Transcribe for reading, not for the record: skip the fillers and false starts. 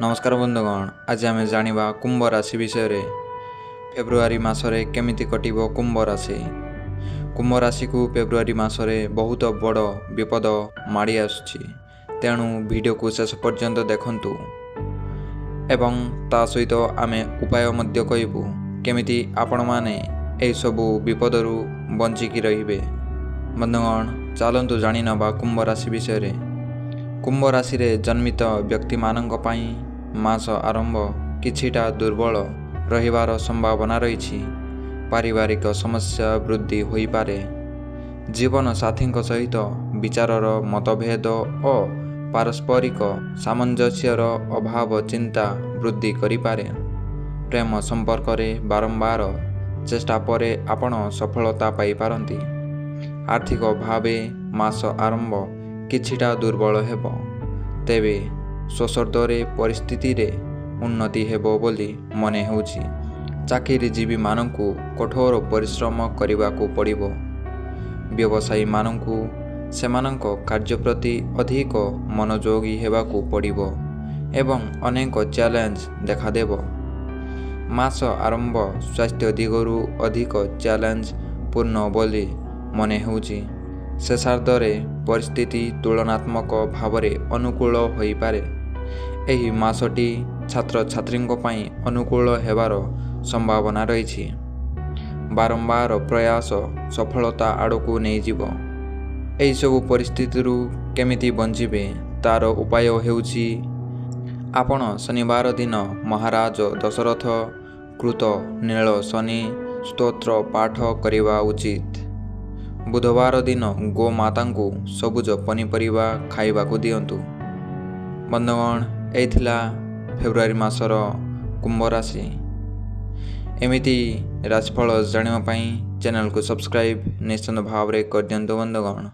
ନମସ୍କାର ବନ୍ଧୁଗଣ, ଆଜି ଆମେ ଜାଣିବା କୁମ୍ଭ ରାଶି ବିଷୟରେ। ଫେବୃଆରୀ ମାସରେ କେମିତି କଟିବ କୁମ୍ଭ ରାଶି? କୁମ୍ଭ ରାଶିକୁ ଫେବୃଆରୀ ମାସରେ ବହୁତ ବଡ଼ ବିପଦ ମାଡ଼ି ଆସୁଛି। ତେଣୁ ଭିଡ଼ିଓକୁ ଶେଷ ପର୍ଯ୍ୟନ୍ତ ଦେଖନ୍ତୁ ଏବଂ ତା ସହିତ ଆମେ ଉପାୟ ମଧ୍ୟ କହିବୁ କେମିତି ଆପଣମାନେ ଏହିସବୁ ବିପଦରୁ ବଞ୍ଚିକି ରହିବେ। ବନ୍ଧୁଗଣ, ଚାଲନ୍ତୁ ଜାଣିନେବା କୁମ୍ଭ ରାଶି ବିଷୟରେ। କୁମ୍ଭ ରାଶିରେ ଜନ୍ମିତ ବ୍ୟକ୍ତିମାନଙ୍କ ପାଇଁ ମାସ ଆରମ୍ଭ କିଛିଟା ଦୁର୍ବଳ ରହିବାର ସମ୍ଭାବନା ରହିଛି। ପାରିବାରିକ ସମସ୍ୟା ବୃଦ୍ଧି ହୋଇପାରେ। ଜୀବନସାଥୀଙ୍କ ସହିତ ବିଚାରର ମତଭେଦ ଓ ପାରସ୍ପରିକ ସାମଞ୍ଜସ୍ୟର ଅଭାବ ଚିନ୍ତା ବୃଦ୍ଧି କରିପାରେ। ପ୍ରେମ ସମ୍ପର୍କରେ ବାରମ୍ବାର ଚେଷ୍ଟା ପରେ ଆପଣ ସଫଳତା ପାଇପାରନ୍ତି। ଆର୍ଥିକ ଭାବେ ମାସ ଆରମ୍ଭ କିଛିଟା ଦୁର୍ବଳ ହେବ, ତେବେ ଶେଷାର୍ଦ୍ଧରେ ପରିସ୍ଥିତିରେ ଉନ୍ନତି ହେବ ବୋଲି ମନେ ହେଉଛି। ଚାକିରିଜୀବୀମାନଙ୍କୁ କଠୋର ପରିଶ୍ରମ କରିବାକୁ ପଡ଼ିବ। ବ୍ୟବସାୟୀମାନଙ୍କୁ ସେମାନଙ୍କ କାର୍ଯ୍ୟ ପ୍ରତି ଅଧିକ ମନୋଯୋଗୀ ହେବାକୁ ପଡ଼ିବ ଏବଂ ଅନେକ ଚ୍ୟାଲେଞ୍ଜ ଦେଖାଦେବ। ମାସ ଆରମ୍ଭ ସ୍ୱାସ୍ଥ୍ୟ ଦିଗରୁ ଅଧିକ ଚ୍ୟାଲେଞ୍ଜ ପୂର୍ଣ୍ଣ ବୋଲି ମନେ ହେଉଛି। ଶେଷାର୍ଦ୍ଧରେ ପରିସ୍ଥିତି ତୁଳନାତ୍ମକ ଭାବରେ ଅନୁକୂଳ ହୋଇପାରେ। ଏହି ମାସଟି ଛାତ୍ରଛାତ୍ରୀଙ୍କ ପାଇଁ ଅନୁକୂଳ ହେବାର ସମ୍ଭାବନା ରହିଛି। ବାରମ୍ବାର ପ୍ରୟାସ ସଫଳତା ଆଡ଼କୁ ନେଇଯିବ। ଏହିସବୁ ପରିସ୍ଥିତିରୁ କେମିତି ବଞ୍ଚିବେ, ତାର ଉପାୟ ହେଉଛି ଆପଣ ଶନିବାର ଦିନ ମହାରାଜ ଦଶରଥ କୃତ ନୀଳ ଶନି ସ୍ତୋତ୍ର ପାଠ କରିବା ଉଚିତ। ବୁଧବାର ଦିନ ଗୋମାତାଙ୍କୁ ସବୁଜ ପନିପରିବା ଖାଇବାକୁ ଦିଅନ୍ତୁ। ବନ୍ଧୁଗଣ, ଏଇ ଥିଲା ଫେବୃଆରୀ ମାସର କୁମ୍ଭ ରାଶି। ଏମିତି ରାଶିଫଳ ଜାଣିବା ପାଇଁ ଚ୍ୟାନେଲକୁ ସବସ୍କ୍ରାଇବ୍ ନିଶ୍ଚିତ ଭାବରେ କରିଦିଅନ୍ତୁ ବନ୍ଧୁଗଣ।